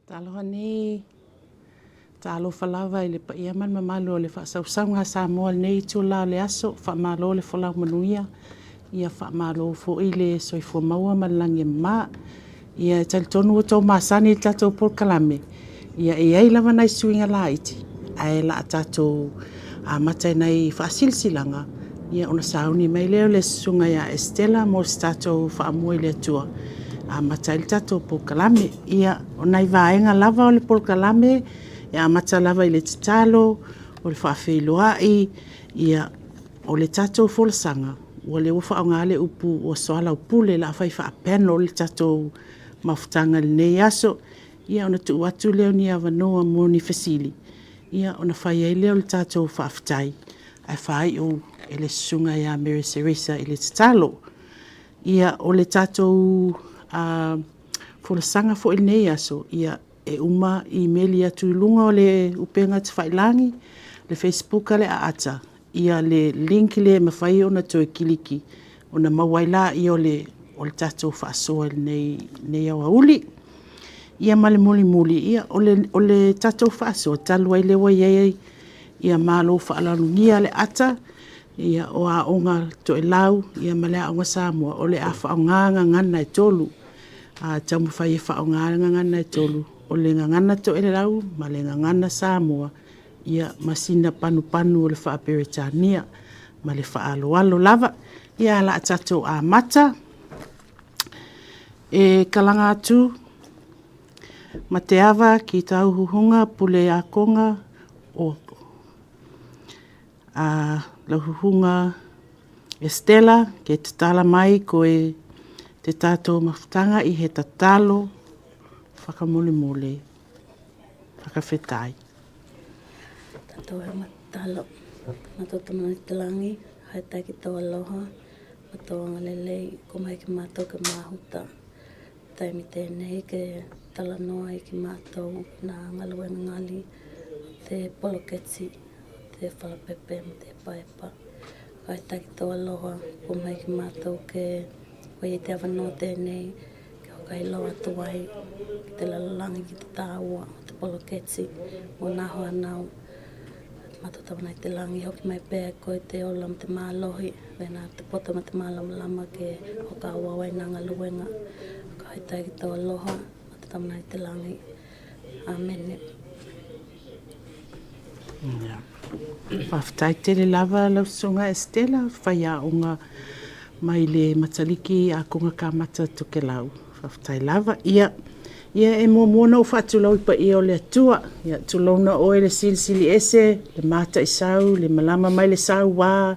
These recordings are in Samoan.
Talofa nei, talofa lava i le paia ma le mamalu o le faasausauga a Samoa i lenei itula o le aso. Faamalo le folau manuia, ia faamalo foi le soifua maua ma le lagi e mama. Ia e talitonu ua outou masani i le tatou polokalame, ia e i ai lava nai suiga laiti, ae o le a tatou amata i nai faasilasilaga, ia ona sauni mai lea o le Susuga ia Estela mo se tatou faamua i le Atua e amata ai le tatou polokalame. Ia, o nai vaega lava o le polokalame e amata lava i le tatalo, o le faafeiloai, ia, o le tatou folasaga, o lea ua faaaoga le upu ua soalaupule, o le a fai faa-panel le tatou mafutaga i lenei aso, ia ona tuu atu lea o ni avanoa mo ni fesili, ona fai ai lea o le tatou faafetai ae faaiu e le Susuga ia Mary Ceresa i le tatalo. Ia, o le tatou folasaga foi i lenei aso, e uma imeli atu i luga o le upega tafailagi, le facebook a le Aata, le link lea e mafai ona toe kiliki ona maua ai lea o le tatou faasoa i lenei aoauli. Ia ma le mulimuli, o le tatou faasoa, talu ai o lea ua i ai malo faalealugia a le ATA, o Aoga Toelau ma le Aoga Samoa, o le a faaaoga gagana e tolu, e taumafai e faaaoga gagana e tolu, o le gagana Toelau ma le gagana Samoa, ia ma sina panupanu o le faa-Peretania. Ma le faaaloalo lava. Ia o le a tatou amata. E kalaga atu ma te ava ki tāu huhunga pule akonga o lau huhunga Estela ke tatala mai koe te tātou mafutaga i he tatalo whakamolemole, whakawhetai. Tātou e matalo, matou tama i te langi, hae tae ki tau aloha, ma tau agalelei, ko mai ki mātou ke mahuta. Taimi tēnei ke talanoa ai ki mātou nā galuega ngali o te poloketi o te whalapepe ma te epaepa. Whakaetai ki tō aloha, ko mai ki mātou ke koe i te awanoa tēnei ke whakailoa atu ai ki te lalalangi ki te tāua o te poloketi mō nā whānau. Matou tama nei te langi hoki mai pea e koe te ola ma te malohi, wena te poto ma te malamalama ke whakaawau ai na ngaluenga. Whakawhetai ki to aloha, matou tama nei te langi. Amene. Yeah. Faafetai tele lava lau Susuga Estela, faiaoga mai le Mataliki Akoga Kamata Tokelau. Faafetai lava. Ia, ia e muamua ona ou faatulou i paia o le Atua. Ia, tulouna oe le silisili ese, le mataisau, le malama mai le sauā,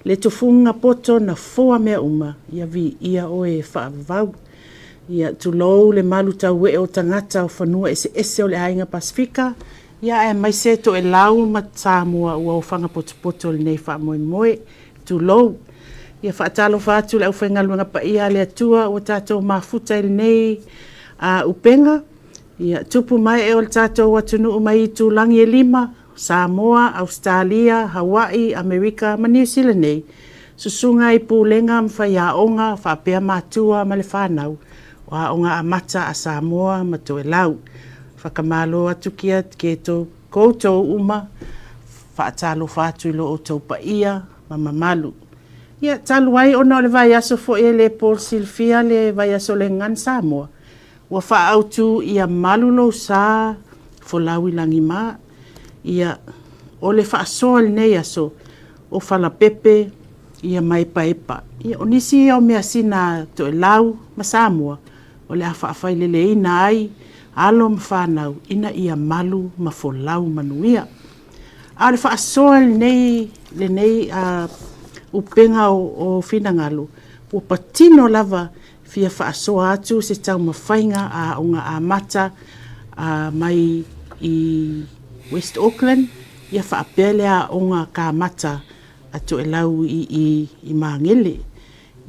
le tufuga poto na foa mea uma, ia viia oe e faavavau. Ia, tulou le malu tauee o tagata o fanua eseese o le aiga Pasefika, ia aemaise Toelau ma Samoa ua ofaga potopoto i lenei faamoemoe. Tulou. Ia faatalofa atu le aufaigaluega paia a le Atua ua tatou mafuta i lenei upega. Ia tupu mae o le tatou atunuu mai itulagi e lima, Samoa, Ausetalia, Hawaii, Amerika ma Niu Sila nei, susuga i pulega ma faiaoga faapea matua ma le fanau o Aoga Amata a Samoa ma Toelau. Whakamalo atu kia ke koutou uma, faatalofa atu i lo outou paia ma mamalu. Ia, talu ai ona o le vaiaso foi e le po silafia le vaiaso o le Gagana Samoa, ua faaautu ia malu lou sa folau i lagi ma, ia, o le faasoa i lenei aso, o falapepe, ia ma epaepa. Ia, o nisi ia o measina a Toelau ma Samoa, o le a faafaileleina ai alo ma fanau ina ia malu ma folau manuia. A o le faasoa i lenei, lenei upega o finagalo, ua patino lava fia faasoa atu se taumafaiga a Aoga Amata mai i West Auckland, ia faapea le Aoga Kamata a Toelau i i Magele.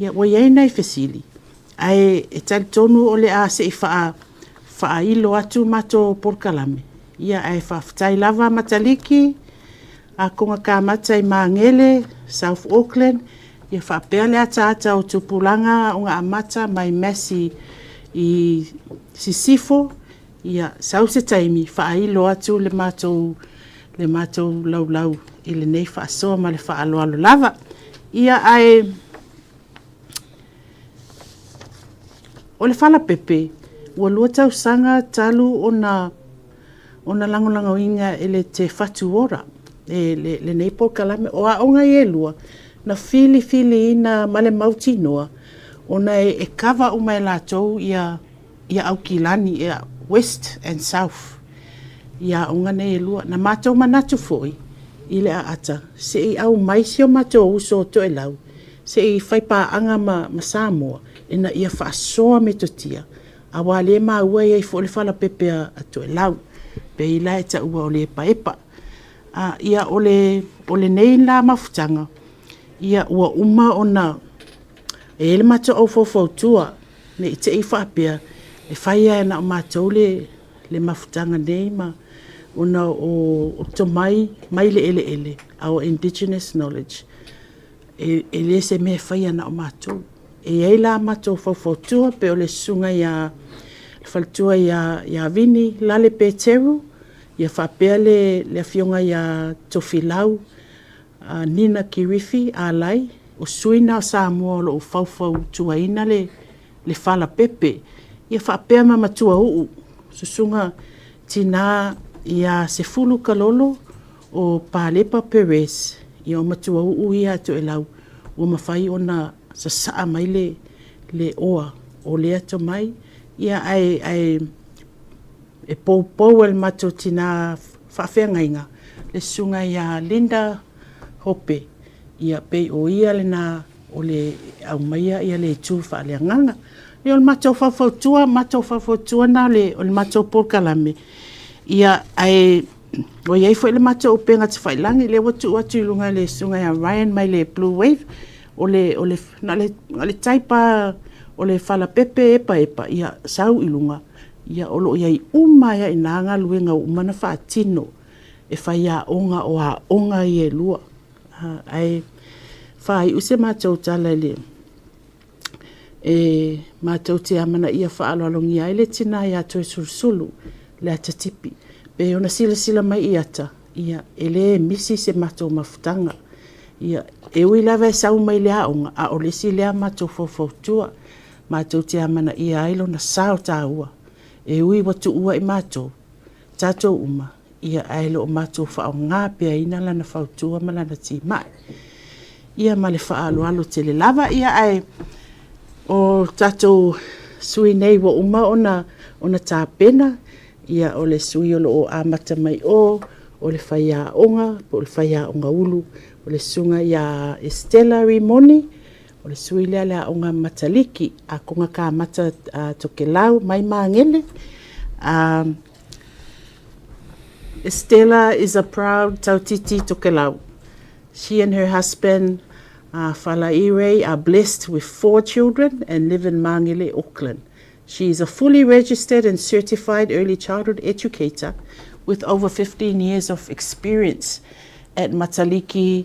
Ia ua i ai nai fesili, ae e talitonu o le a se i faailo atu matou polokalame, ia ae faafetai lava Mataliki, Akoga Kamata i Magele, South Auckland, ia faapea le ataata o Tupulaga Aoga Amata mai Massey i Sisifo, Ia, sau se taimi faailo atu le matou le matou laulau i lenei faasoa ma le faaaloalo lava. Ia ae o le falapepe, ua lua tausaga talu ona ona lagolagoina e le Te Whatu Ora e lenei polokalame. O aoga ia e lua, na filifiliina ma le mautinoa, ona e cover uma e latou ia Aukilani, West and South i aoga nei e lua. Na matou manatu foi i le aata, se i aumai si o matou uso o Toelau se i faipaaga ma Samoa ina ia faasoa metotia, aua o lea e maua e i ai foi le falapepe a Toelau, pei la e taua o le Epaepa. Ia, o lenei la mafutaga, ua uma ona e i ai le matou au faufautua, ne i te i faapea e fai lava na o matou le mafutaga nei ona o tomai mai le eleele, our indigenous knowledge, e le o se mea e faia na o matou. E i ai la matou faufautua pei o le susuga ia le faletua ia Vini Lale Peteru, ia faapea le Afioga ia Tofilau Nina Kirifi Alai, o sui na o Samoa o lo o faufautuaina le falapepe, ia faapea ma matuauu, susuga tina ia Sefulu Kalolo o Palepa Perez, ia o matuauu ia a Toelau ua mafai ona sasaa mai le oa o lea tomai, ae e poupou e le matou tina faafeagaiga, le susuga ia Linda Hope, ia pei o ia lena o le e aumaia le itu faaleagaga. Ia o le matou faufautua, matou faufautua lena o le matou polokalame, ae ua i ai foi le matou upega tafailagi, lea ua tuu atu i luga i le susuga ia Ryan mai le Blue Wave, na o le type lava o le falapepe epaepa, ia sau i luga, o lo o i ai uma ai lava i ina galuega ua uma ona faatino e faiaoga o aoga ia e lua. Ae faaiu se matou tala i le... E matou te amanaia faaaloalogia ai le tina ia Toeolesulusulu Leata Tipi. E pei ona silasila mai i ata, ia, e le misi se matou mafutaga. E ui lava e sau mai le aoga, a o le isi lea matou faufautua, matou te amanaia ai lona sao taua, e ui ua tuua i matou, tatou uma, ia ae o lo o matou faaaoga peaina lana fautua ma lana timai. Ia ma le faaaloalo tele lava. Ia ae o tatou sui usufono nei ua uma ona tapena, ia o le sui usufono o lo o amata mai o, o le faiaoga po o le faiaoga ulu, o le Susuga ia Estela Rimoni, o le sui lea a le Aoga Mataliki, Akoga Kamata a Tokelau mai Magele. Estela is a proud Tautiti Tokelau. She and her husband, Falaire, are blessed with four children and live in Mangere, Auckland. She is a fully registered and certified early childhood educator with over 15 years of experience at Mataliki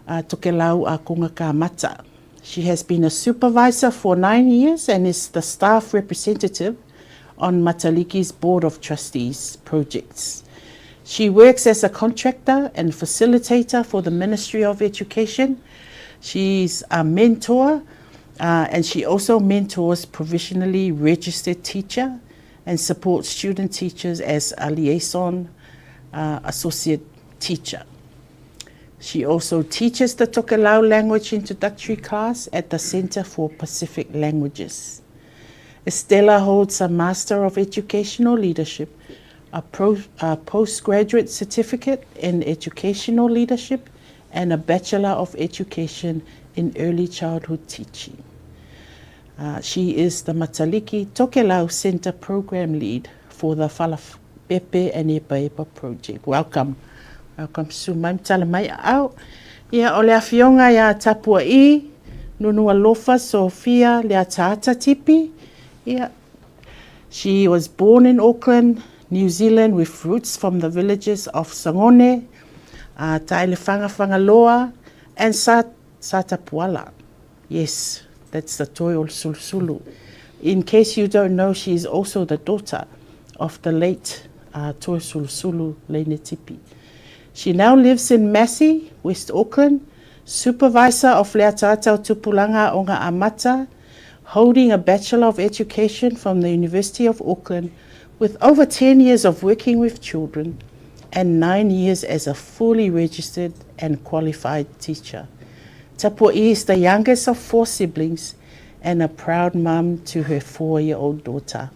uh, Tokelau Akonga Kamata. She has been a supervisor for nine years and is the staff representative on Mataliki's Board of Trustees projects. She works as a contractor and facilitator for the Ministry of Education. She's a mentor uh, and she also mentors provisionally registered teacher and supports student teachers as a liaison uh, associate teacher. She also teaches the Tokelau language introductory class at the Center for Pacific Languages. Estela holds a Master of Educational Leadership, a, pro, a postgraduate certificate in Educational Leadership, and a Bachelor of Education in Early Childhood Teaching. Uh, she is the Mataliki Tokelau Center Program Lead for the Falapepe and Epa Epa Project. Welcome. Welcome, susu mai ma tala mai aao. Ia, o le afioga ia Tapua'i, Nunualofa Sophia Leataata Tipi. Ia, she was born in Auckland, New Zealand with roots from the villages of Sangone, uh, Taelewhangawhangaloa, and Sa Satapuala. Yes, that's the Toi o Sulusulu. In case you don't know, she is also the daughter of the late uh, Toesulusulu Leinetipi. She now lives in Massey, West Auckland, supervisor of Leataata o Tupulanga Onga Amata, holding a Bachelor of Education from the University of Auckland with over 10 years of working with children and 9 years as a fully registered and qualified teacher. Tapua'i is the youngest of four siblings and a proud mum to her four-year-old daughter.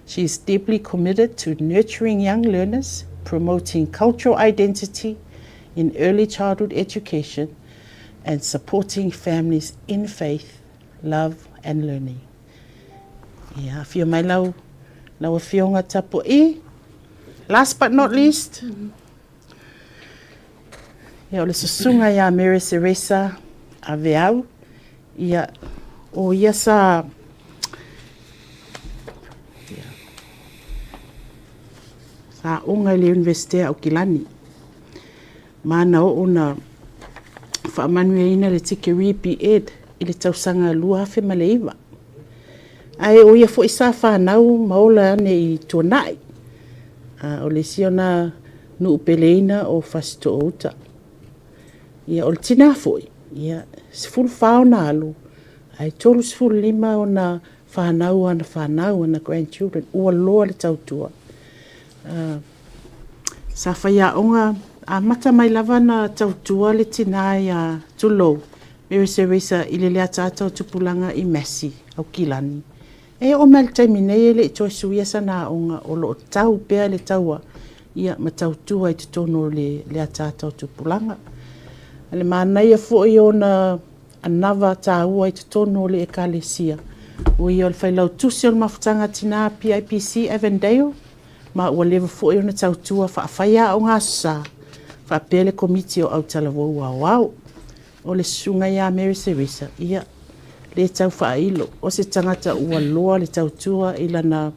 She is deeply committed to nurturing young learners, promoting cultural identity in early childhood education, and supporting families in faith, love and learning. Ia, afio mai lau, lau afioga Tapua'i. Last but not least, ia, o le susuga ia Mary Seresa Aveau, ia, o ia sa, ia, sa aoga i le Universite a Aukilani. Ma na oo na faamanuiaina le tikeri B.Ed i le tausaga 2009. Ae o ia foi sa fanau ma ola ane i Tuanai. A o le isi ona nuu peleina o Fasitoouta. Ia, o le tinā foi, ia, 14 ona alo, ae 35 ona fanau ana fanau, ana grandchildren, ua loa le tautua. Uh, sa faiaoga, amata mai lava na tautua le tinā iā Tulou, Mary Seresa i le leataata o Tupulaga i Massey, Aukilani. E oo mai le taimi nei e le i toe suia sana aoga o lo o tau pea le taua ia ma tautua i totonu o le le ataata o Tupulaga. O le manaia foi ona anava taua i totonu o le Ekalesia, o ia o le Failautusi o le Mafutaga Tinā PIPC Avondale, ma ua leva foi ona tautua faafaiaoga Aso Sa faapea le Komiti o Autalavou Aoao. O le susuga ia Mary Seresa, ia, le tau faailo, o se tagata ua loa le tautua i lana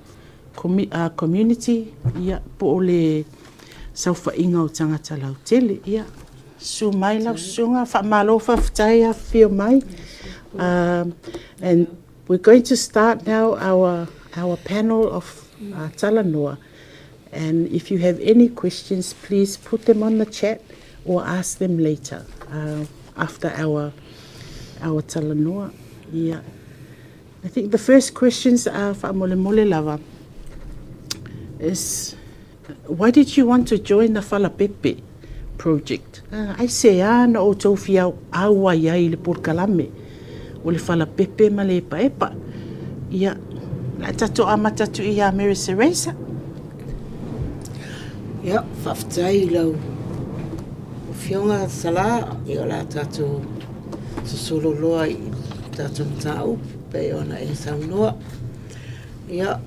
community, ia, po o le saofaiga o tagata lautele. Ia, susu mai lau susuga, faamalo faafetai afifio mai. And we're going to start now our, our panel of uh, talanoa. And if you have any questions, please put them on the chat or ask them later uh, after our, our talanoa. Yeah. I think the first questions are fa'amolemole lava is why did you want to join the Falapepe project? Uh, aisea na outou fia auai ai i le polokalame o le falapepe ma le epaepa. Ia, o le a tatou amata atu iā Mary Seresa. Ia, faafetai i lau Afioga Sala, ia o le a tatou sosolo loa i tatou mataupu pei ona e saunoa. Ia,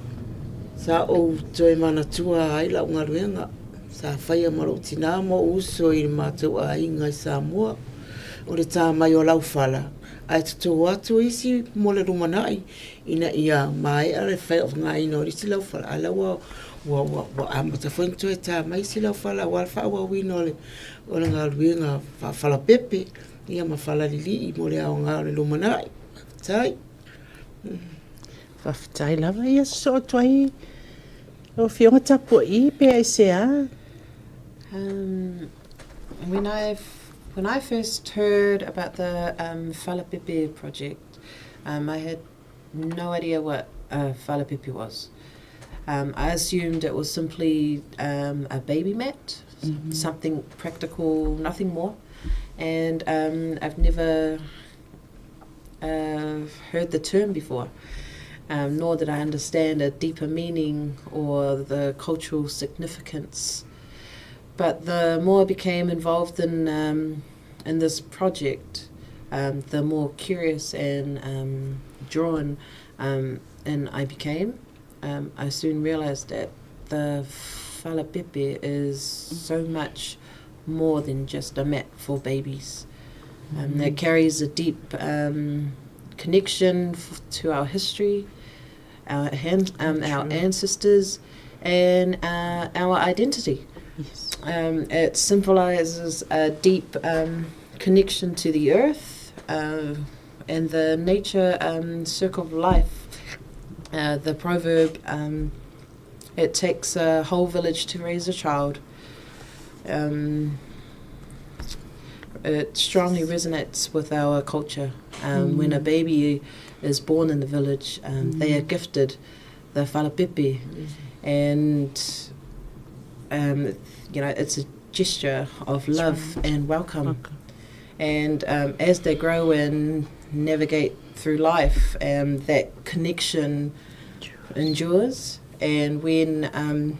sa ou toe manatua ai lau galuega sa faia ma lou tinā ma ou uso i le matou aiga i Samoa, o le tā mai o lau fala, ae totō atu isi mo le lumanai ina ia maea le faaaogaina o le isi laufala, a o la ua, ua, ua, ua amata foi ona toe tā mai isi laufala aua le faaauauina o le, o le galuega faafalapepe, ia ma falalilii mo le aoga o le lumanai. Faafetai. Faafetai lava. Ia sosoo atu ai lau Afioga Tapua'i pe aisea? Um, when I when I first heard about the um, Falapepe project, um, I had no idea what a falapepe was. Um, I assumed it was simply um, a baby mat, mm-hmm. something practical, nothing more. And um, I've never uh, heard the term before, um, nor did I understand a deeper meaning or the cultural significance. But the more I became involved in, um, in this project, um, the more curious and um, drawn um, and I became. Um, I soon realized that the falapepe is so much more than just a mat for babies. Um, mm-hmm. That carries a deep um, connection f- to our history, our, hand, um, our ancestors, and uh, our identity. Yes. Um, it symbolizes a deep um, connection to the earth uh, and the nature um, circle of life. Uh, the proverb, um, It takes a whole village to raise a child. Um, it strongly resonates with our culture. Um, mm. When a mm. baby is born in the village, um, mm. they are mm. gifted the falapepe. Mm. And, um, you know, it's a gesture of love right. and welcome. Okay. And um, as they grow and navigate through life, um, that connection endures. And when um,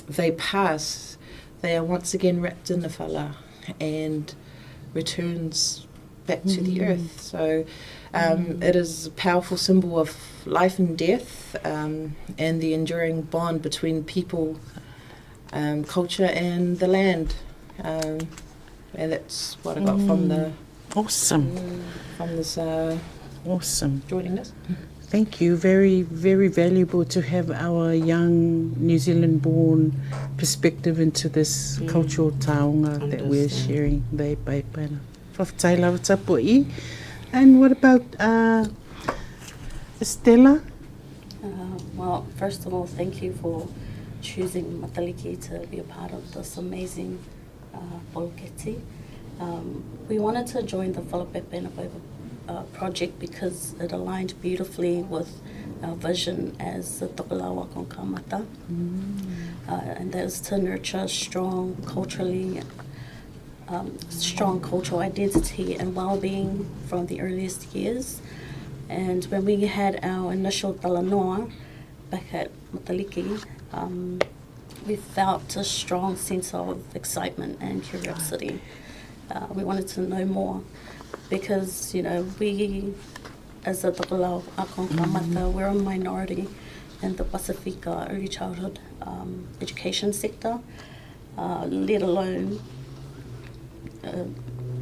they pass, they are once again wrapped in the fala and returns back to mm. the earth. So um, mm. it is a powerful symbol of life and death um, and the enduring bond between people, um, culture, and the land. Um, and that's what I got mm. from the awesome from this uh, awesome joining us. Thank you. Very, very valuable to have our young New Zealand born perspective into this mm. cultural taonga that we're sharing. Whawhetai lava tapu'i. And what about uh, Stella? Uh, well, first of all, thank you for choosing Mataliki to be a part of this amazing uh, poloketi. Um, we wanted to join the Falapepe Napoipa uh, project because it aligned beautifully with our vision as the Tokelau Akonkamata. Mm. Uh, and that is to nurture strong culturally um, strong cultural identity and well-being from the earliest years. And when we had our initial talanoa back at Mataliki, um, we felt a strong sense of excitement and curiosity. Uh, we wanted to know more because, you know, we, as a Tokelau Akon mm-hmm. we're a minority in the Pasifika early childhood um, education sector, uh, let alone, uh,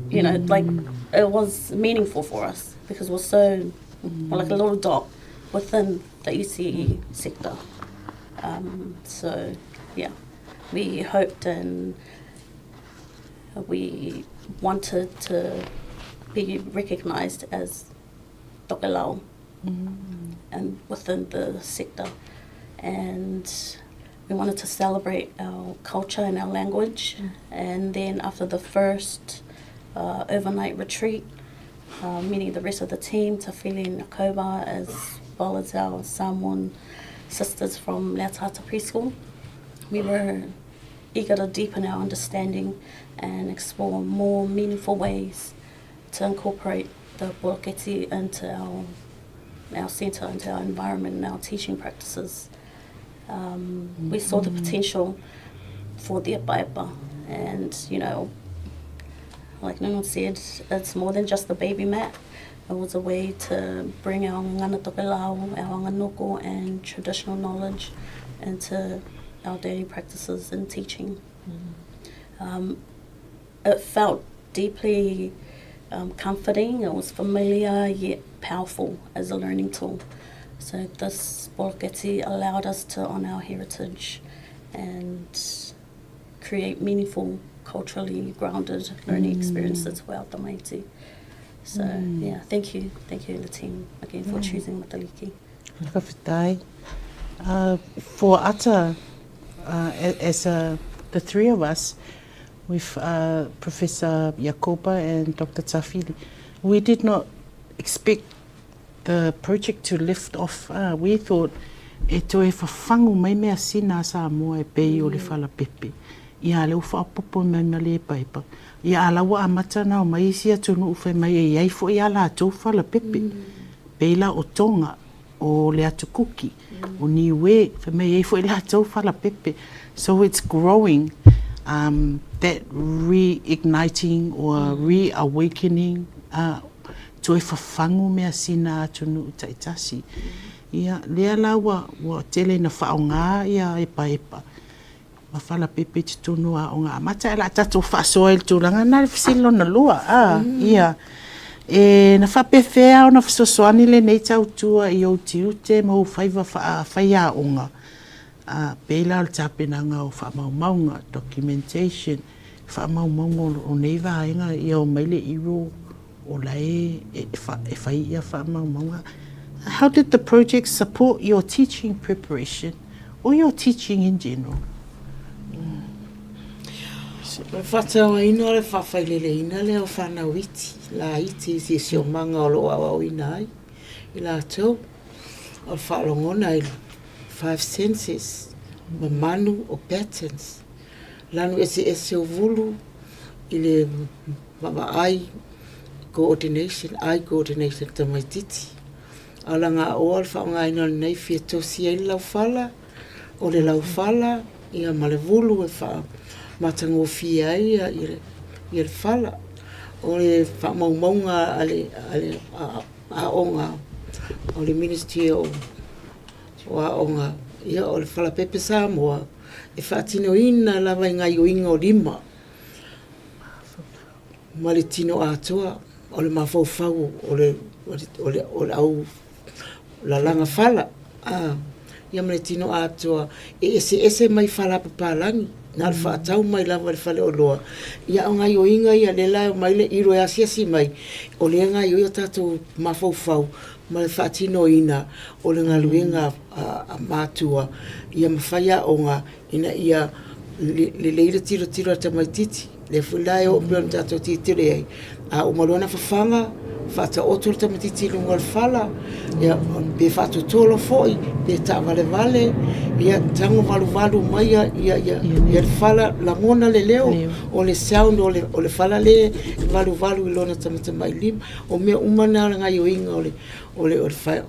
you know, mm. like it was meaningful for us because we're so, mm. we're like a little dot within the ECE sector. Um, so, yeah, we hoped and we wanted to be recognised as Tokelau mm. and within the sector. And we wanted to celebrate our culture and our language. Mm. And then after the first uh, overnight retreat, uh, meeting the rest of the team, Tafili and Nakoba, as well as our Samoan sisters from Leatata Preschool, we were eager to deepen our understanding and explore more meaningful ways to incorporate the poloketi into our, our centre, into our environment and our teaching practices. Um, mm-hmm. We saw the mm. potential for the epaepa and, you know, like Nuno said, it's more than just the baby mat. It was a way to bring our ngana tokelau, our nganoko and traditional knowledge into our daily practices and teaching. Mm. Um, it felt deeply um, comforting, it was familiar yet powerful as a learning tool. So this poloketi allowed us to honour our heritage and create meaningful, culturally grounded learning mm. experiences for our tamaiti. So mm. yeah, thank you, thank you the team again for mm. choosing Mataliki. Whakawhetai. Uh, for Ata, uh, as a, the three of us, with uh, Professor Jakoba and Dr. Tafili, we did not expect the project to lift off. Uh, we thought e toe whawhangu mai mea sina a Samoa e pei o le mm. whalapepe. Ia le ua whaapopo mai ma le paipa. Ia a laua amata na o mai isi atunuu fai mai e iai foi a latou falapepe. Mm. Pei la o Tonga, o le Atu Kuki, mm. o Niue, fai mai e iai foi latou falapepe. So it's growing, um, that reigniting or mm. reawakening, uh, toe whawhangu mea sina atunuu taitasi. Mm. Ia, lea la ua, ua tele na whaonga ia epa epa. Ma falapepe i totonu o Aoga Amata, ae o le a tatou faasoa i le tulaga lena le fesili lona lua, a, mm. ia. E, na faapefea ona fesoasoani lenei tautua i ou tiute ma ou faiva faafaiaoga, a, pei la o le tapenaga o faamaumauga, documentation, faamaumauga o nei vaega ia omai le iro o la e, e, e fai ia faamaumauga. How did the project support your teaching preparation? or your teaching in general? O le faatauaina o le faafaileleina lea o fanau iti, laiti i siosiomaga o lo o aoaoina ai i latou, o le faalogona i five senses, mamanu o patterns, lanu eseese o vulu i le vaavaai, coordination, eye coordination tamaititi. Alagaoa le faaaogaina o lenei fia tosi ai le laufala, o le laufala ia ma le vulu e faamatagofie ai ia le fala. O le faamaumauga a le aoga o le Ministry o Aoga, ia o le falapepe Samoa e faatinoina lava i gaioiga o lima ma le tino atoa o le mafaufau o le au lalaga fala, a, ia ma le tino atoa e eseese mai fala papalagi, na o le faatau mai lava i le faleoloa. Ia a o gaoioiga ia lea la e omai le ilo e asiasi mai, o lea e gaoioi o tatou mafaufau ma le faatinoina o le galuega a matua ia ma faiaoga ina ia lelei le tilotilo a le tamaitiiti. Lea foi la e oo pei ona tatou tilotilo i ai, a uma loa ona fafaga, faataoto le tamaitiiti i luga o le fala, ia, pe faatotolo foi, pe taavalevale, ia tago valuvalu mai le fala, lagona le leo o le sound o le fala lea e valuvalu i lona tamatamailima. O mea uma na o le gaoioiga o le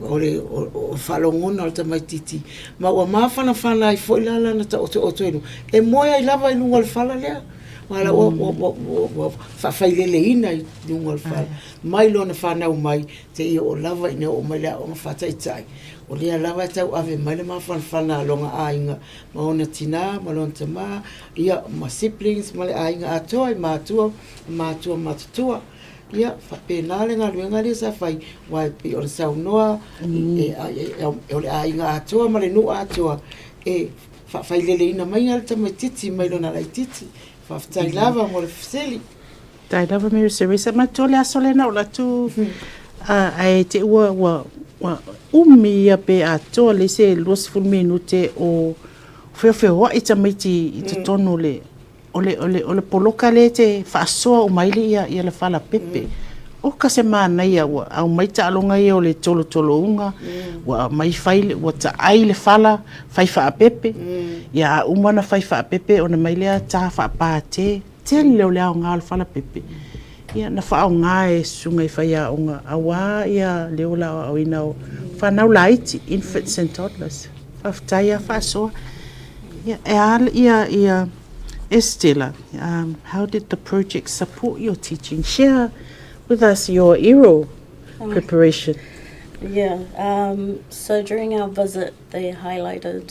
o le faalogona o le tamaitiiti, ma ua mafanafana ai foi la lana taotooto i luga, e moe ai lava i luga o le fala lea, aua la ua faafaileleina i luga o le fala, mai lona fanau mai seia oo lava ina oo mai i le aoga faataitai, o lea lava e tauave mai le mafanafana a lona aiga ma ona tina ma lona tama, ia ma siblings ma le aiga atoa i matua ma matua matutua. Ia, faapena le galuega lea sa fai, aua e pei ona saunoa, o le aiga atoa ma le nuu atoa e faafaileleina mai le tamaitiiti mai lona laitiiti. Faafetai lava mo le fesili. Faafetai lava Mary Teresa. Manatua le aso lea na ou alu atu ae te i ua umi ia pe atoa le isi 20 minute o feofeoai tamaiti i totonu o le O le, o le, o le poloka lea e te faasoa uma ai le ia, ia le falapepe. Oka se manaia ua aumai taaloga ia o le tolotolouna, ua aumai fai le, ua taai le fala, fai faapepe. Ia a uma ona fai faapepe ona aumai lea ta faapate. Tele o le aoga o le falapepe. Ia na faaaoga e susuga i faiaoga aua ia le ola aoaoina o fanau laiti, infants and toddlers. Faafetai lava faasoa. Ia, e a ia, ia Estela, um, how did the project support your teaching? Share with us your ERO preparation. Yeah, um, so during our visit, they highlighted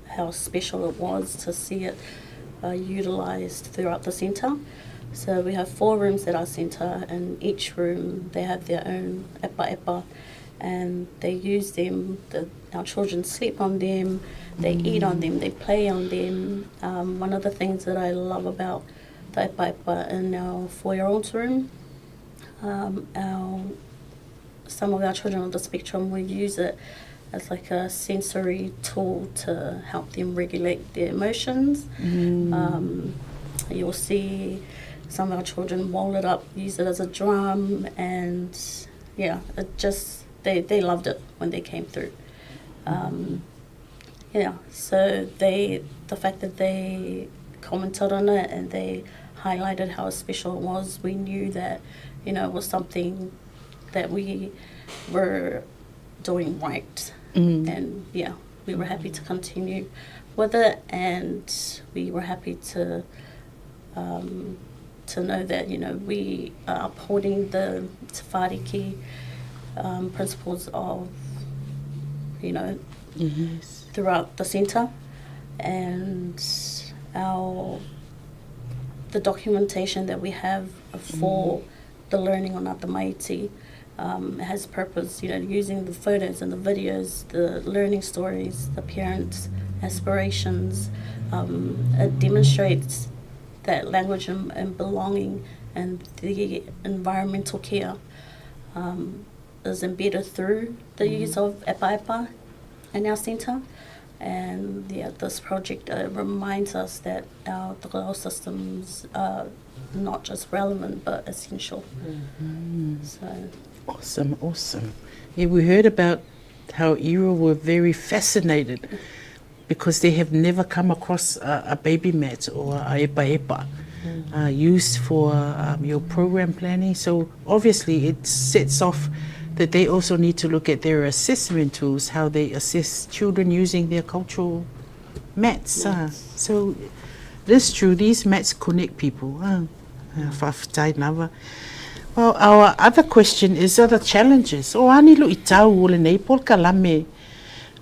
how special it was to see it uh, utilised throughout the centre. So we have four rooms at our centre, and each room they have their own epa epa, and they use them. The, our children sleep on them, they mm. eat on them, they play on them. Um, one of the things that I love about the epa epa in our four-year-old's room, um, our some of our children on the spectrum will use it as like a sensory tool to help them regulate their emotions. Mm. Um, you'll see some of our children roll it up, use it as a drum, and yeah, it just they, they loved it when they came through. Um, yeah, so they the fact that they commented on it and they highlighted how special it was, we knew that you know it was something that we were doing right. Mm. And yeah, we were happy to continue with it and we were happy to um, to know that, you know, we are upholding the Te Whāriki um, principles of, you know, yes. throughout the centre and our the documentation that we have for mm. the learning on Atamaiti um, has purpose, you know, using the photos and the videos, the learning stories, the parents' aspirations. Um, it demonstrates that language and, and belonging and the environmental care um, is embedded through the mm. use of epa epa in our centre. And yeah, this project uh, reminds us that our Tokelau systems are not just relevant but essential. Mm. So awesome, awesome. Yeah, we heard about how Ira were very fascinated because they have never come across a, a baby mat or a epa epa mm. uh, used for um, your program planning. So obviously it sets off that they also need to look at their assessment tools, how they assess children using their cultural mats. Uh, so it is true, these mats connect people. Uh, uh, lava. Well, our other question is other challenges. O ani lo i tau o le nei polokalame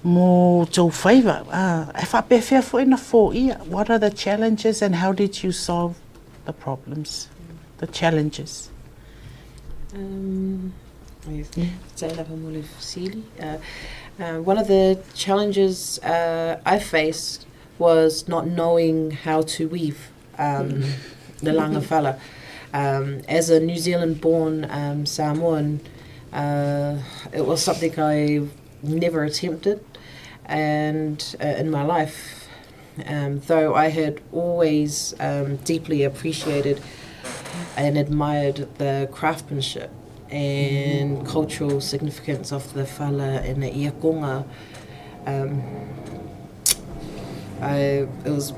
mo tou faiva. Uh, e whaapewhea fo ina fo ia. What are the challenges and how did you solve the problems, the challenges? Um, uh, uh, one of the challenges uh, I faced was not knowing how to weave um, mm. the langafala. Um, as a New Zealand-born um, Samoan, uh, it was something I never attempted and uh, in my life. Um, though I had always um, deeply appreciated and admired the craftsmanship and mm. cultural significance of the fala and the iakonga, um, I, it was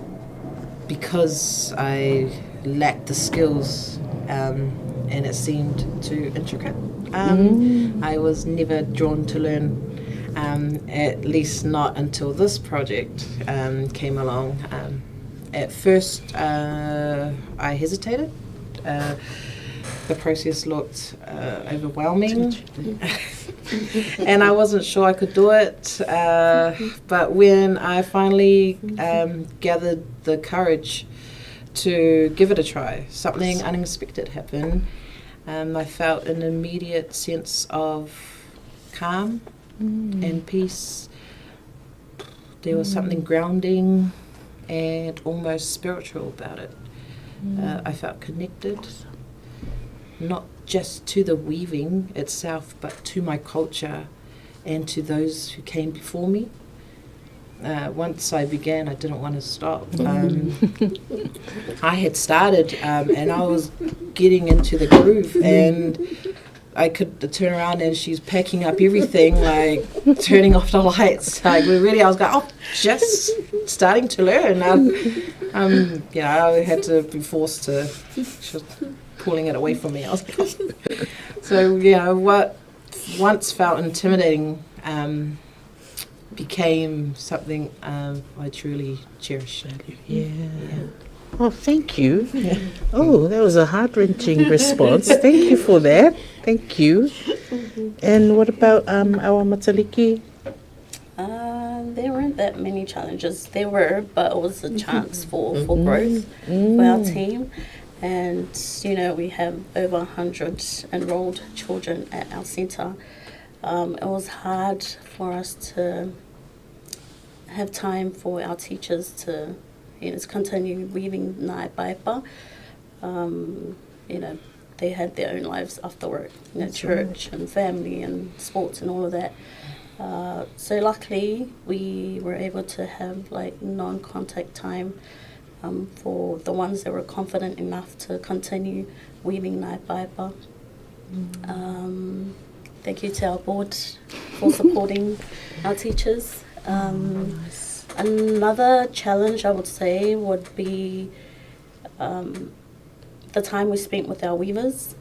because I lacked the skills um, and it seemed too intricate. Um, mm. I was never drawn to learn, um, at least not until this project um, came along. Um, at first, uh, I hesitated. Uh, the process looked uh, overwhelming, and I wasn't sure I could do it. Uh, but when I finally um, gathered the courage to give it a try, something unexpected happened. Um, I felt an immediate sense of calm mm. and peace. There was mm. something grounding and almost spiritual about it. Mm. Uh, I felt connected, not just to the weaving itself, but to my culture and to those who came before me. Uh, once I began, I didn't want to stop. Um, I had started um, and I was getting into the groove, and I could turn around and she's packing up everything, like turning off the lights. Like we're really, I was going, oh, just starting to learn. Um, um, you know, I had to be forced to, she was pulling it away from me. I was like, oh. so you know, what once felt intimidating um, became something um, I truly cherish. Yeah. yeah. Oh, thank you. Yeah. Oh, that was a heart wrenching response. Thank you for that. Thank you. And what about um, our Mataliki? Uh, there weren't that many challenges. There were, but it was a chance for, for mm-hmm. growth mm. for our mm. team. And, you know, we have over 100 enrolled children at our centre. Um, it was hard for us to have time for our teachers to, you know, to continue weaving Nai Paipa. Um, you know, they had their own lives after work, you know, church right. and family and sports and all of that. Uh, so luckily, we were able to have like non-contact time um, for the ones that were confident enough to continue weaving Nai Paipa. Mm. Um, thank you to our board for supporting our teachers. Um, nice. Another challenge I would say would be um, the time we spent with our weavers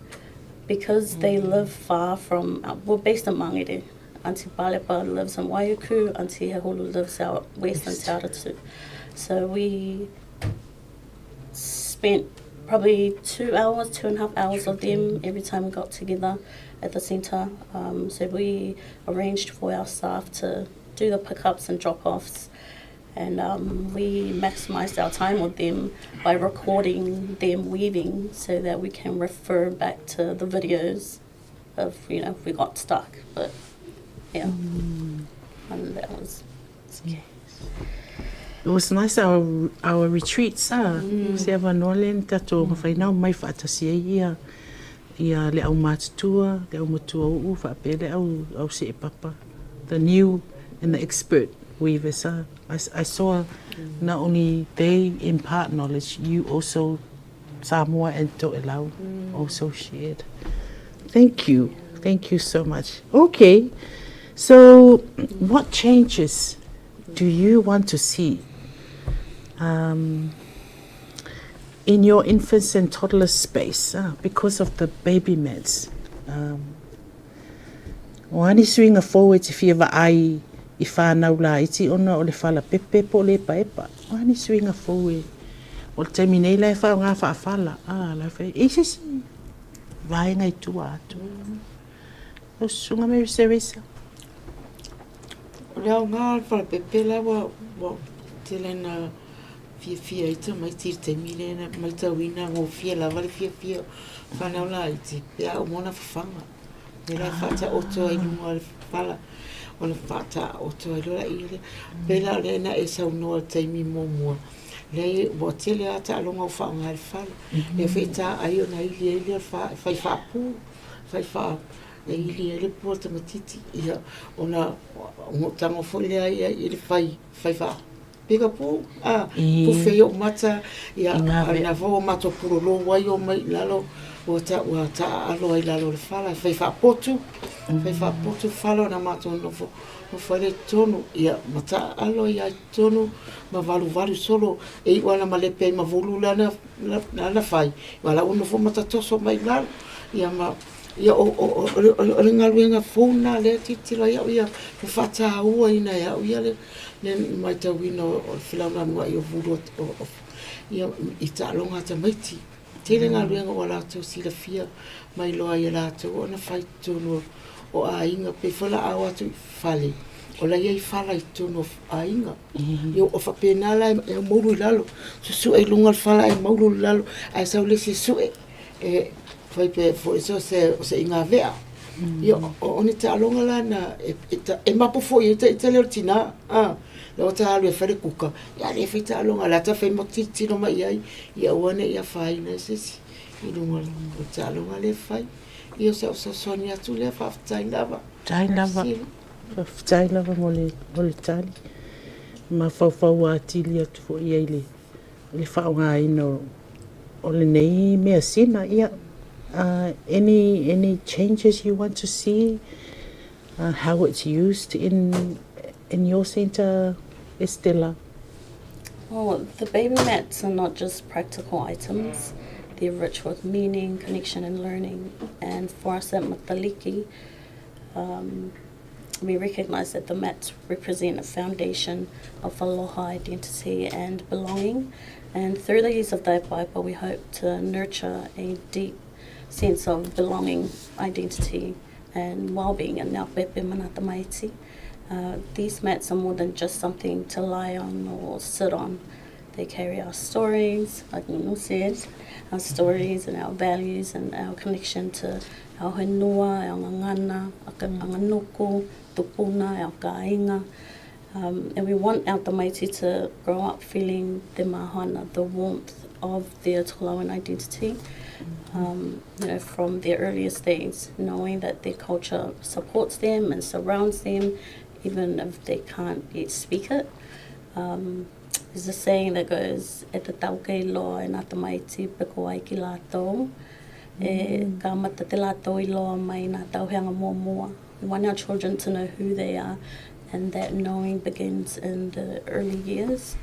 because mm. they live far from, uh, we're based in Mangere. Auntie Palepa lives in Waiuku, Auntie Hehulu lives out west in Te So we spent probably two hours, two and a half hours of them every time we got together at the centre. Um, so we arranged for our staff to do the pickups and drop-offs and um, we maximised our time with them by recording them weaving so that we can refer back to the videos of, you know, if we got stuck. But yeah, mm. and that was okay. It was nice our, our retreats, ah. Mm. Se ava noa le ni tatou mm. whainau mai whaatasi ai ia ia le au mātutua, le au matua uu, whaapea le au, au se e papa. The new and the expert. weavers. Uh, I, I saw not only they impart knowledge, you also, Samoa and To'elau, mm. also shared. Thank you. Thank you so much. Okay. So, what changes do you want to see um, in your infants and toddlers space uh, because of the baby meds? Um, o a ni suiga fou e te fia vaai i whānau laiti ona o le falapepe po o le epaepa? O a ni suiga fou e o le taimi nei la e faaaoga faafala, a la e i se isi vaega i tua atu. Lau Susuga Mary Teresa. O le aoga o le falapepe la ua ua tele na fiafia ai tamaiti i le taimi lea na matauina gofie lava le fiafia o fanau laiti pe a uma ona fafaga. Lea la e faataoto ai i luga o le fala ona faataoto ai loa lea. Pei la o lea na e saunoa i le taimi muamua, leai ua tele lava taaloga ua faaaoga e le fala. Lea foi e ta ai ona ili ai lea e fai faapu, fai faa e ili ai le pua o le tamaitiiti. Ia, ona tago foi lea i le fai, fai faa Peka pu, a, pufe i o'u mata, ia, a lena foi ua matou pulolou ai omai i lalo, ua ta, ua taaalo ai i lalo o le fala, e fai faapotu, fai faapotu le fala ona matou nofo, nofo ai lea i totonu, ia, ma taaalo ai lava i totonu, ma valuvalu solo, e iu lava ina malepe ai ma vulu lana, lana fai, aua o la ua nofo ma tatoso mai i lalo, ia ma, ia o, o, o, o le galuega fou lena o lea e tilotilo ai au ia, ua faatauaina e au ia le, le matauina o le felaugalua'i o vulu o, ia, i taaloga a tamaiti. Tele galuega ua latou silafia ma iloa ai e latou ona fai i totonu o aiga. Pei foi o le a o atu i fale, o la e i ai fala i totonu o aiga. Ia o faapena la e moulu i lalo, susue i luga o le fala ae moulu i lalo, ae sau le isi e sue, e fai pe foi so se o se igavea. Ia o ni taaloga la na e, e, e mapu foi ai ita lea o le tinā, a, la ua ta alu e fai le kuka, ia le fai taaloga, la ta fai ma tilotilo mai i ai, ia aua ne i afaina ai se isi i luga o le taaloga lea e fai. Ia o sau fesoasoani atu lea, faafetai lava. Faafetai lava. Faafetai lava mo le, mo le tali. Mafaufau atili atu foi i ai le le faaaogaina o, o lenei measina. Ia, uh, any, any changes you want to see, uh, how it's used in, in your centre, Estella? Well, the baby mats are not just practical items. They're rich with meaning, connection and learning. And for us at Mataliki, um, we recognise that the mats represent a foundation of aloha identity and belonging. And through the use of the paipa, we hope to nurture a deep sense of belonging, identity, and well-being in our pepe manatamaiti. Uh, these mats are more than just something to lie on or sit on. They carry our stories, like Nunu said, our stories and our values and our connection to our whenua, our ngangana, anganuku, tupuna, our kāinga. Um, and we want our tamaiti to grow up feeling the mahana, the warmth of their Toloan identity, um, you know, from their earliest days, knowing that their culture supports them and surrounds them, even if they can't yet speak it. Um, there's a saying that goes, e te tau kei loa e nā tamaiti peko ai ki lātou. E ka mata te lātou i loa mai nā tauheanga muamua. We want our children to know who they are and that knowing begins in the early years.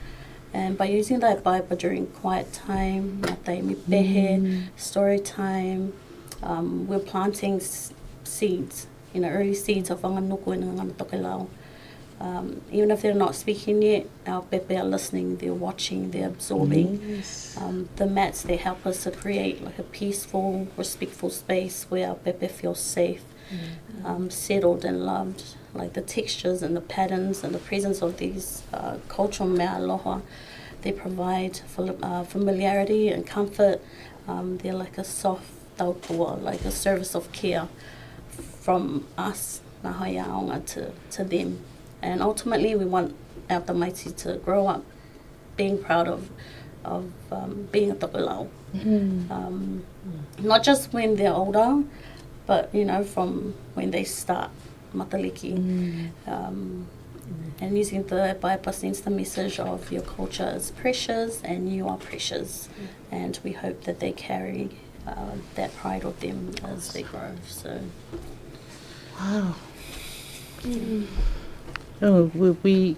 And by using that Bible during quiet time, ngā taimi pehe, mm. story time, um, we're planting seeds, you know, early seeds of whanganuku and ngana tokelau. Um, even if they're not speaking yet, our pepe are listening, they're watching, they're absorbing. Yes. Um, the mats, they help us to create like a peaceful, respectful space where our pepe feels safe, mm. um, settled and loved. Like the textures and the patterns and the presence of these uh, cultural mea aloha, they provide uh, familiarity and comfort. Um, they're like a soft tautua, like a service of care from us ngā haiaonga to, to them. And ultimately, we want our tamaiti to grow up being proud of, of um, being a tokelau. Mm. Um, not just when they're older, but, you know, from when they start mataliki. Mm. Um, And using the epaepa sends the message of your culture is precious and you are precious. And we hope that they carry uh, that pride with them as they grow. So, Wow. Mm. Oh, we, we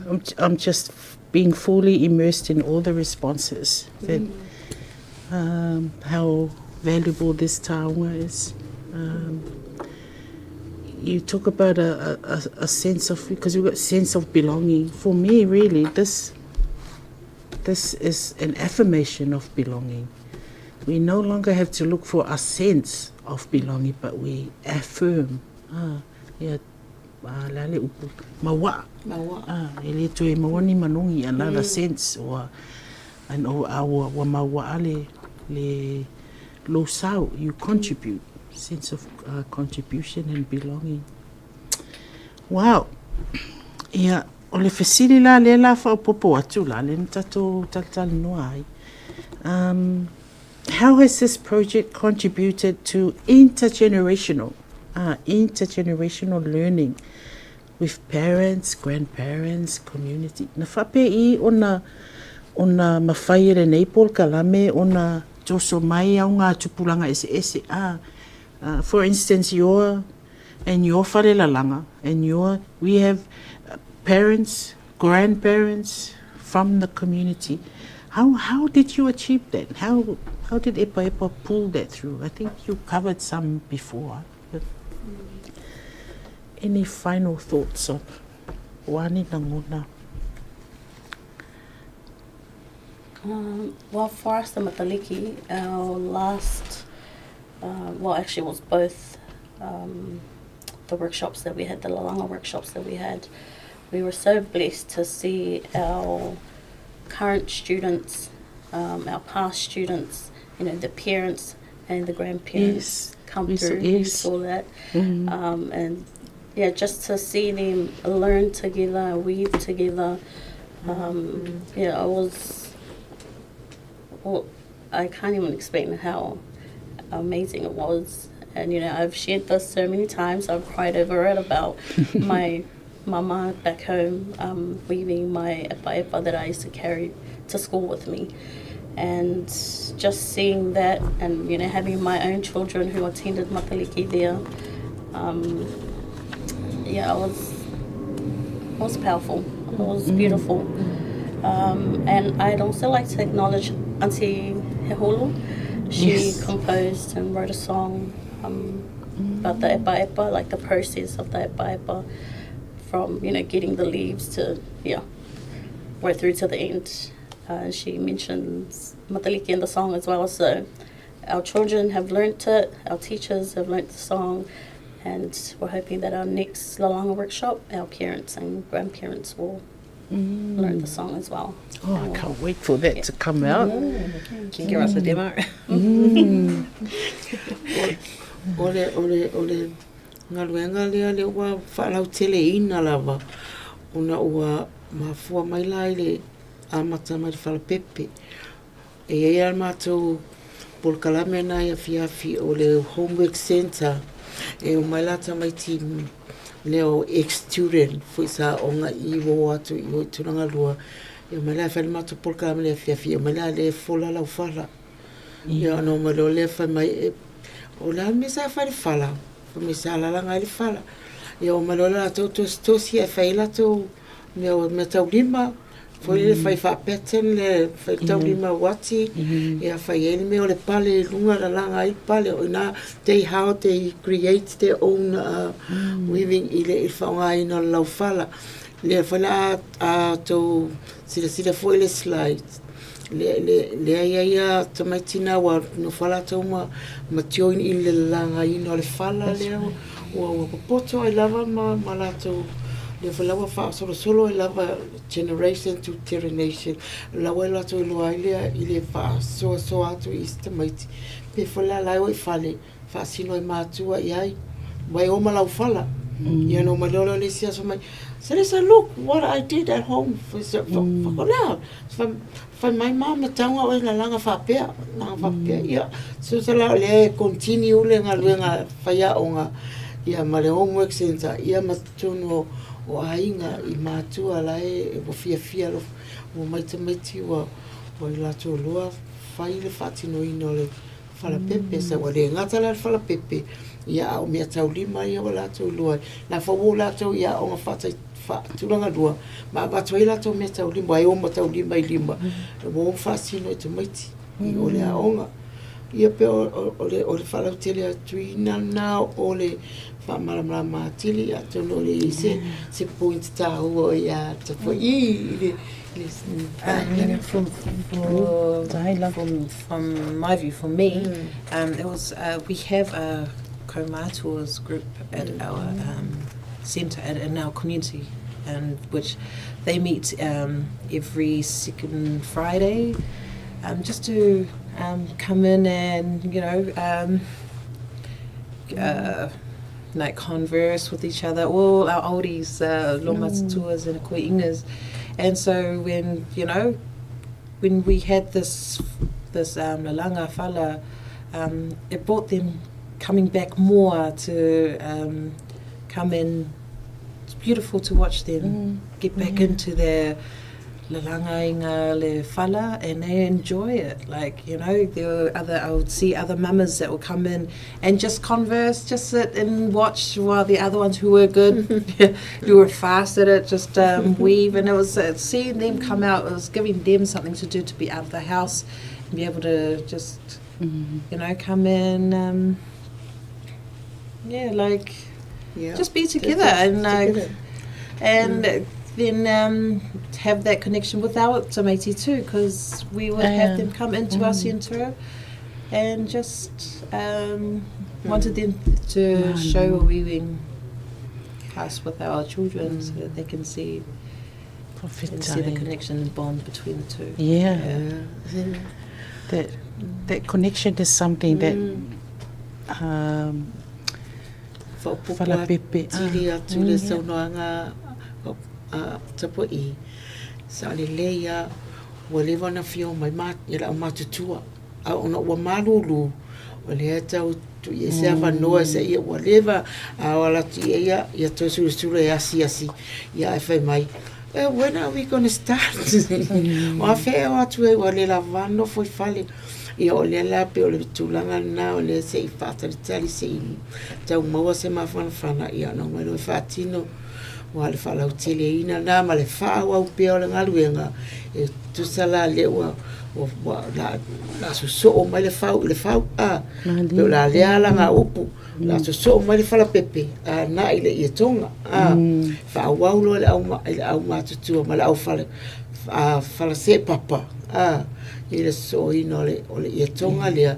I'm, I'm just being fully immersed in all the responses that mm. um, how valuable this taonga is. Um, you talk about a, a, a sense of because we've got sense of belonging. For me, really, this this is an affirmation of belonging. We no longer have to look for a sense of belonging, but we affirm. Ah, yeah, ah, le a le upu, maua. Maua. Ah, e le toe maua ni manogi, another mm. sense, or, and, or, a ua, ua maua le, le lou sao, you contribute, sense of uh, contribution and belonging. Wow. Ia, o le fesili la lea la faaopoopo atu la, lea na tatou talatalanoa ai. Um, how has this project contributed to intergenerational, uh, intergenerational learning with parents, grandparents, community? Na faapei ona, ona mafai e lenei polokalame ona toso mai au ngā tupulaga eseese, ah, uh, for instance, your and your whare and your, we have parents, grandparents from the community. How, how did you achieve that? How, how did Epa Epa pull that through? I think you covered some before. But any final thoughts on Wani Nanguna? Um, well, for us, the Mataliki, our last, uh, well, actually, it was both um, the workshops that we had, the Lalanga workshops that we had. We were so blessed to see our current students, um, our past students, you know, the parents and the grandparents yes. come we through. Saw, yes. We saw that. Mm. Um, and yeah, just to see them learn together, weave together, um, mm. yeah, it was, well, I can't even explain how amazing it was. And, you know, I've shared this so many times, I've cried over it about my mama back home um, weaving my epa epa that I used to carry to school with me. And just seeing that and, you know, having my own children who attended Mataliki there, um, yeah, it was, it was powerful. It was mm. beautiful. Um, and I'd also like to acknowledge Auntie Heholo. She yes. composed and wrote a song um, mm. about the epa epa, like the process of the epa epa, from you know getting the leaves to yeah, right through to the end. Uh, she mentions Mataliki in the song as well. So our children have learnt it, our teachers have learnt the song, and we're hoping that our next Lalanga workshop, our parents and grandparents will mm. learn the song as well. Oh, I can't wait for that yeah. to come out. Mm. Can you give us a demo? Mm. O le, o le, o le galuega lea le ua faalauteleina lava ona ua mafua mai la i le amata mai le falepepe. E i ai lava le matou polokalame lena i afiafi o le homework centre e omai la tamaiti lea o ex student foi sa aoga i o atu i o i Tulagalua e omai la e fai le matou polokalame i le afiafi e omai la lea e fola lau fala. Ia ona omai loa lea fai mai e o le a le mea sa fai i le fala? Fai mai sa lalaga ai le fala. Ia omai loa latou tositosi ae fai ai latou mea o meataulima foi le fai faa-pattern le fai taulima uati ia fai ai le mea o le pale i luga lalaga ai le pale o i ina they how they create their own uh, weaving i le i faaaogaina o le laufala lea foi la a, a tou silasila foi i le slide le, le, lea i ai a tamaiti na ua nofo latou ma, ma join i le lalagaina o le fala lea ua, ua popoto ai lava ma, ma latou lea foi la ua faasolosolo ai lava generation to generation la ua latou iloa ai lea i le faasoasoa atu i isi tamaiti pe foi la la e o i fale faasino ai matua i ai mai o ma lau fala mm. ia no mai lolo le isi aso mai Selesa look what I did at home mm. Fai mai ma ma taunga oe lalaga faapea, lalaga faapea, mm. ia. So sa la lea e continue le galuega fai aoga Ia ma le homework centre, ia ma totonu o, o aiga i matua la e ua fiafia alofa, ua omai tamaiti ua, ua latou iloa fai le faatinoina o le falapepe. Sa ua le gata la le falapepe, ia a o meataulima ia ua latou iloa ai. La foi ua o latou i aoga faatai, faatulagalua ma avatu ai latou meataulima, aua e o ma taulima i lima, ua o ma faasino i tamaiti i o le aoga. Ia pei o le faalautele atuina lena o le faamalamalama atili, atonu o le i ai se se point taua o ia Tapuai i le From my view, for me, it was we have a kaumātua's group at our centre at, in our community, and which they meet every second Friday, just to come in and you know uh, like converse with each other, all our oldies, uh, mm. and koingas. And so when, you know, when we had this this um, lalanga fala, um, it brought them coming back more to um, come in. It's beautiful to watch them mm. get back mm. into their lalanga le fala and they enjoy it. Like, you know, there were other, I would see other mamas that would come in and just converse, just sit and watch while the other ones who were good, who were fast at it, just um, weave. And it was uh, seeing them come out, it was giving them something to do to be out of the house and be able to just, mm-hmm. you know, come in. Um, yeah, like yeah. just be together and like, together. and mm. then um, have that connection with our tamaiti too, because we would have them come into mm. our centre and just um, mm. wanted them to show a weaving class with our children mm. so that they can see and see the connection and bond between the two. Yeah. yeah. That that connection is something that mm. um, Faaopoopo atili atu le saunoaga a Tapua'i, sa lelei lava, ua leva ona fia omai i le aumatutua, a ona ua malulu, o lea e tau tuu i ai se avanoa seia ua leva, a o ala atu i ai ia, ia toe sulusulu e asiasi, ia ae fai mai, eh, when are we gonna start? O afea e o atu ai ua le lava nofo i fale. Ia o lea la pei o le tulaga lena o lea se i faatalitali se i tau maua se mafanafana ia ona omai loa e faatino aua o le faalauteleina lena ma le faaauau pea o le galuega e tusa la lea ua ua la sosoo mai le fau i le fau a pei o le a lea alagaupu o le a sosoo mai le falapepe agai i le ietoga a faaauau loa i le aumatutua ma le aufale falaseepapa a i le sosooina o le ietoga lea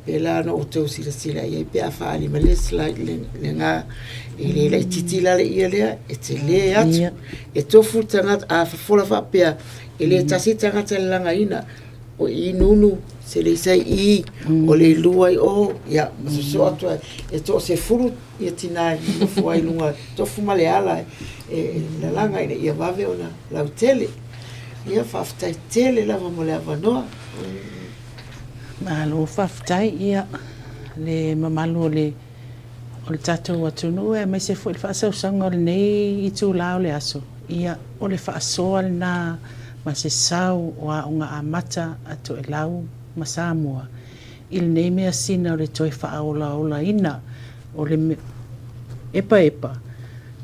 pēlā ona outou silasila i ai pe a faaali mai le slide lena e le laitiiti la le ie lea e telē atu e tofu le tagata a fofola faapea e le tasi le tagata e lalagaina o i nunu se le isai i o le lua i o ia ma sosoo atu ai e toasefulu ia tinā e nofo ai i luga tofu ma le ala e lalaga ina ia vave ona lautele. Ia faafetai tele lava mo le avanoa. Malo faafetai ia le mamalu o le o le tatou atunuu aemaise foi le faasausauga o lenei itula o le aso. Ia o le faasoa lena ma se sao o Aoga Amata a Toelau ma Samoa i lenei measina o le toe faaolaolaina o le epaepa,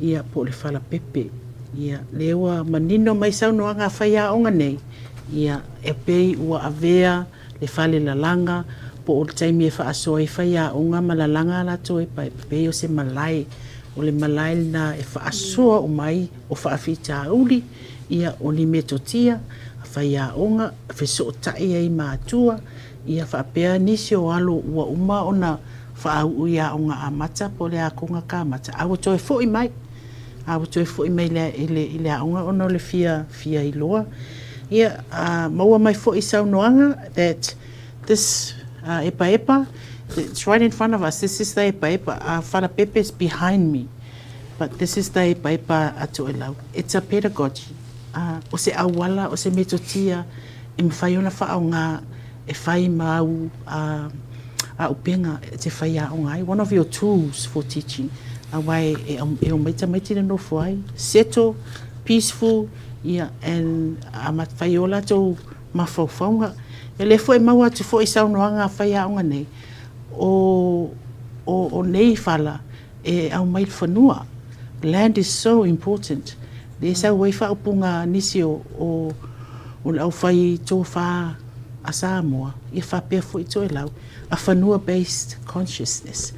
ia, po o le falapepe. Ia, lea ua manino mai saunoaga a faiaoga nei, ia, e pei ua avea le fale lalaga po o le taimi e faasoa ai faiaoga ma lalaga a latou epaepa, pei o se malae, o le malae lena e faasoa uma ai o faafitauli, ia, o ni metotia a faiaoga, fesootai ai ma atua, Ia faapea nisi o alo ua uma ona faauu i Aoga Amata po o le Akoga Kamata, a ua toe foi mai, a ua toe foi mai i le, i le aoga ona o le fia, fia iloa. Ia, a maua mai foi saunoaga that this uh, epaepa, it's right in front of us, this is the epaepa, uh, Falapepe is behind me, but this is the epaepa a Toelau. It's a pedagogy. Uh, o se auala, o se metotia, e mawhai ona whaonga e whai ma au a, a upenga e te whai aonga ai. One of your tools for teaching. Aua e e omai tamaiti nonofo ai, settle, peaceful, ia and amata fai o latou mafaufauga. Ia lea foi e maua atu foi i saunoaga a faiaoga nei, o o nei fala e aumai i le fanua. Land is so important. Lea e sau ai faaupuga a nisi o o o le aufai tofa a Samoa, ia faapea foi Toelau, a fanua based consciousness.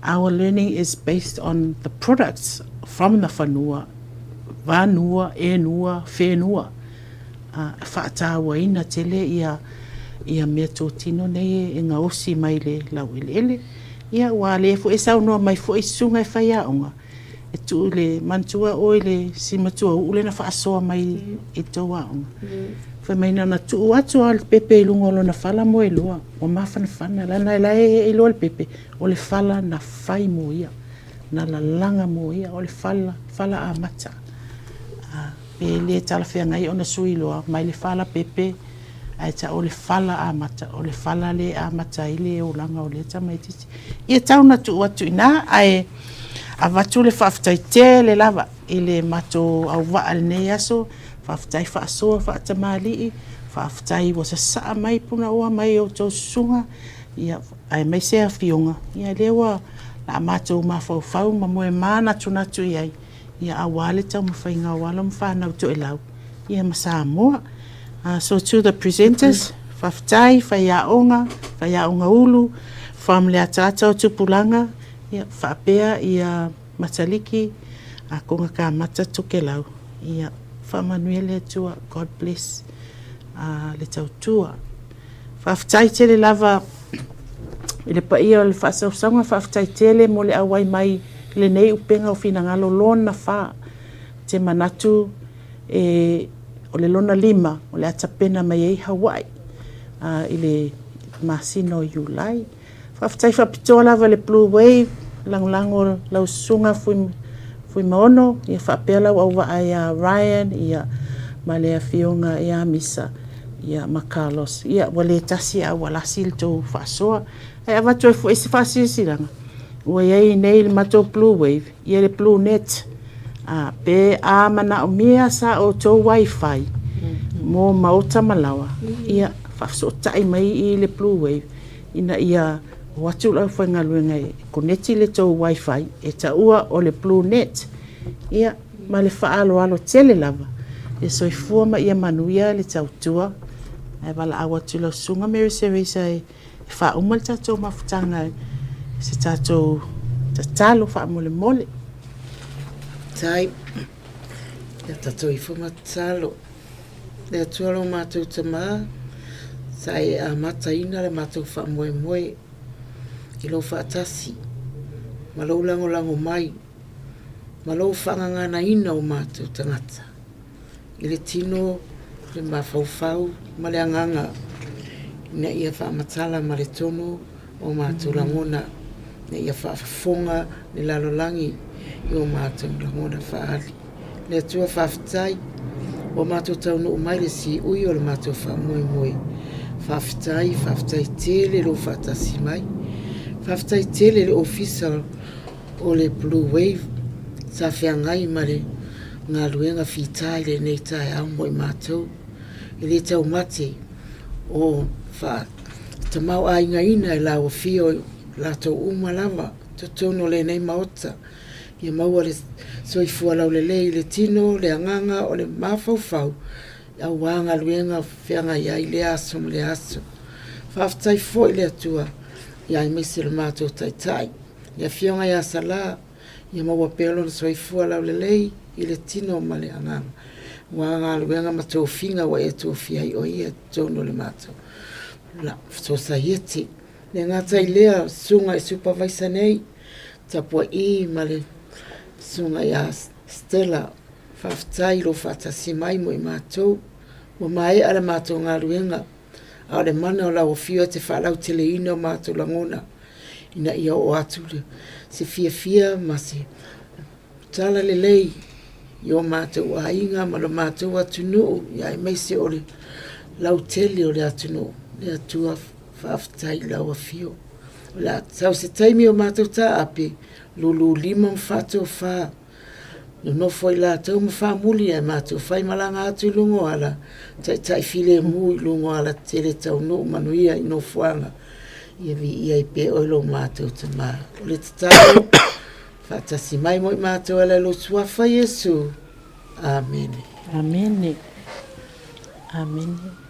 Our learning is based on the products from the fanua, vanua, enua, whenua. A whaatāuaina tele ia ia mea tōtino nei e gaosi mai le laueleele. Ia, ua lea foi e saunoa mai foi susuga e faiaoga, e tuu i le manatua oe le si matua uu lea na faasoa mai i tou aoga. Fai mai na ona tuu atu lava o le pepe i luga o lona fala moe loa, ua mafanafana, leaga la e iloa le pepe, o le fala na fai mo ia, na lalaga mo ia, o le fala, fala amata. Pe le talafeagai ona sui loa mai le fala pepe ae ta o le fala amata, o le fala lea e amata ai le olaga o lea tamaitiiti. Ia tau ina tuu atu i ina, ae avatu le faafetai tele lava i le matou auvaa i lenei aso, faafetai faasoa faatamalii, faafetai ua sasaa mai punaoa mai outou susuga, ia, aemaise afioga, ia lea ua a matou mafaufau ma moe manatunatu i ai, ia aua le taumafaiga o alo ma fanau toelau ia ma Samoa. So to the presenters, faafetai, faiaoga, faiaoga ulu, from le ataata o Tupulaga, ia faapea ia Mataliki, Akoga Kamata Tokelau. Ia faamanuia le Atua, God bless le tautua. Faafetai tele lava i le paia o le faasausauga, faafetai tele mo le auai mai i lenei upega o finagalo lona fa. Ou te manatu e, o le lona lima o le a tapena mai ai Hawaii i le masina o Iulai. Faafetai faapitoa lava i le Blue Wave, lagolago lau susuga Fuimaono, ia faapea lau auvaa ia Ryan, ia ma le afioga ia Misa, ia ma Carlos. Ia ua le tasi ae ua lasi le tou faasoa. Ae avatu ai foi se faasilasilaga, ua i ai nei le matou Blue Wave, ia le Blue Net, a, pe a manaomia sa outou Wi-Fi mo maota ma laoa, ia faafesootai mai i le Blue Wave, ina ia o atu le aufaigaluega e koneti le tou wifi e taua o le blue net, ia, ma le faaaloalo tele lava. Ia soifua ma ia manuia le tautua. Ae valaau atu i lau Susuga Mary Theresa e faauma le tatou mafutaga i se tatou tatalo faamolemole. Faafetai. Ia tatou ifo ma tatalo. Le Atua lo matou Tama, sa e amataina le matou faamoemoe i lou faatasi ma lou lagolago mai ma lou faagaganaina o matou tagata i le tino, le mafaufau ma le agaga ina ia faamatala ma le tonu o matou lagona, ina ia faafofoga le lalolagi i o matou lagona faaali. Le Atua faafetai ua matou taunuu mai le siui o le matou faamoemoe. Faafetai, faafetai tele lou faatasi mai. Faafetai tele le Ofisa o le Blue Wave sa feagai ma le galuega fita i lenei taeao mo i matou. E le taumate o faatamaoaigaina e lau afio latou uma lava totonu o lenei Maota. Ia maua le soifua laulelei i le tino, le agaga o le mafaufau aua galuega feagai ai lea aso ma lea aso. Faafetai foi le Atua ia aemaise lo matou Taitai, le Afioga ia Sala, ia maua pea lona soifua laulelei i le tino ma le agaga aua galuega ma tofiga ua e tofia ai o ia i totonu o le matou Sosaiete. Le gata i lea, susuga i Supavaisa nei, tapua'i ma le susuga ia Stella, faafetai i lou faatasi mai mo i matou. Ua maea le matou galuega, a o le mana o lau afio e te faalauteleina o matou lagona ina ia oo atu se fiafia ma se tala lelei i o matou aiga ma lo matou atunuu, aemaise o le lautele o le atunuu. Le Atua, faafetai i lau afio. O le a sau se taimi o matou taape. Lululima ma faatofa. Nonofo ai latou ma faamuli ae matou faimalaga atu i luga o ala taitai filemu i luga o ala tetele taunuu manuia i nofoaga ia viia ai pea oe lo matou Tama. O le tatalo, faatasi mai mo i matou e ala i lou Suafa Iesu. Amene. Amene. Amene.